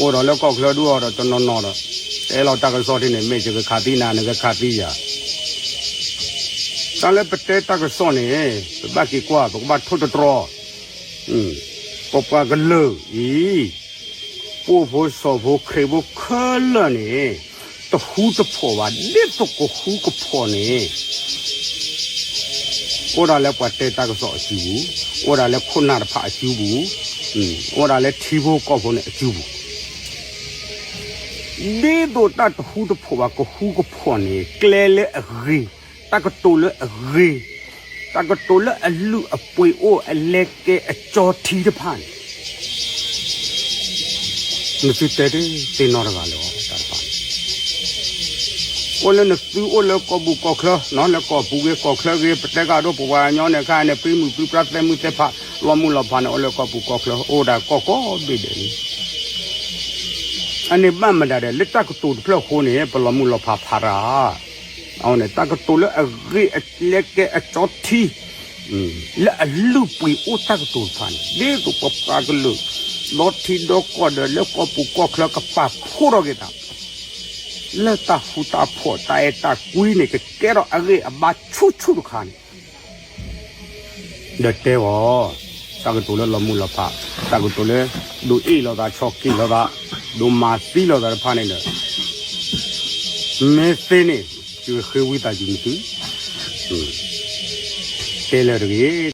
အိၣ်ဒီးလၢကီၢ်ချၢဒုးအီၤဒီးတနီၤနီၤဒီး တဲလီၤတၢ်ကစီၣ်ဒ်န့ၣ် မ့ၢ်ယကခးသံနၤ နကခးသံယၤ, တၢ်လၢပတဲတၢ်ကစီၣ်န့ၣ် ပဘၣ်က့ၤကွၢ် ပကဘၣ်ထိၣ်သတြီၤ, ပပှၤကလုာ်အံၤ ပှိၢ်ဖိစီၤဖိခရံာ်ဖိခဲလၢာ်န့ၣ် တဃူတဖိးဘၣ်, ဒ်သိးကဃူကဖိးန့ၣ် အိၣ်ဒၣ်လၢပှၤတဲတၢ်ကစီၣ်အစုပူၤ, အိၣ်ဒၣ်လၢခိၣ်နၢ်တဖၣ်အစုပူၤ, အိၣ်ဒၣ်လၢထံဖိကီၢ်ဖိန့ၣ်အစုပူၤ, ဒ်သိးတၢ်တဃူတဖိးဘၣ် ကဃူကဖိးန့ၣ် ကျဲလၢအဂ့ၤ, တၢ်ကတိၤလၢအဂ့ၤ, တၢ်ကတိၤလၢအလုၢ်အပှ့ၤအိၣ်အလဲကဲအကၠီထံတဖၣ်န့ၣ် နသုတဲတသ့နီတဂၤလၢၤဘၣ် တၢ်တဖၣ်န့ၣ် အိၣ်လၢနသုအိၣ်လၢကီၢ်ပူၤကီၢ်ချၢ, လၢကီၢ်ပူၤဂ့ၤကီၢ်ချၢဂ့ၤ, ပတဲကဒီးပပှၤကညီန့ၣ်ခါန့ၣ် ပှၤမုၢ်ပှၤပြးသဲမုၢ်သဲဖး လီၤမုၢ်လီၤဖးန့ၣ် အိၣ်လၢကီၢ်ပူၤကီၢ်ချၢ အိၣ်ဒၣ်ကီၢ်ကိးဘ့ၣ်ဒဲးလံ. အန့ၣ်ဘၣ်မတၤဒီး လၢတၢ်ကတိၤတဖျၢၣ်အဃိန့ၣ် ပလီၤမုၢ်လီၤဖးဖးရၤ အဝဲန့ၣ် တၢ်ကတိၤလၢအဂ့ၤအကျဲကဲအကၠီထံ, လၢအလုၢ်ပှ့ၤအိၣ်တၢ်ကတိၤတဖၣ်န့ၣ် ဒ်သိးပပှၤကလုာ် ဒီထံဒီကီၢ်ဒီးလၢကီၢ်ပူၤကီၢ်ချၢကပာ်ဖှိၣ်ထီၣ်က့ၤသး လၢတၢ်ဃူတၢ်ဖိးတၢ်အဲၣ်တၢ်ကွံန့ၣ် ကကဲထီၣ်အဂ့ၢ်အဘါဆူၣ်ဆူၣ်တခါန့ၣ် ဒီးတဲအီၤ, တၢ်ကတိၤလၢလီၤမုၢ်လီၤဖး, တၢ်ကတိၤလၢ ဒိးအ့ၣ်လိာ်သးဆီၣ်က့ၤလိာ်သး, ဒိးမၤသံလိာ်သးတဖၣ်န့ၣ်ဒီး မ့ၢ်သ့န့ၣ် ယဃ့ဝံသးစူၤနသု, တဲလၢတဂ့ၤ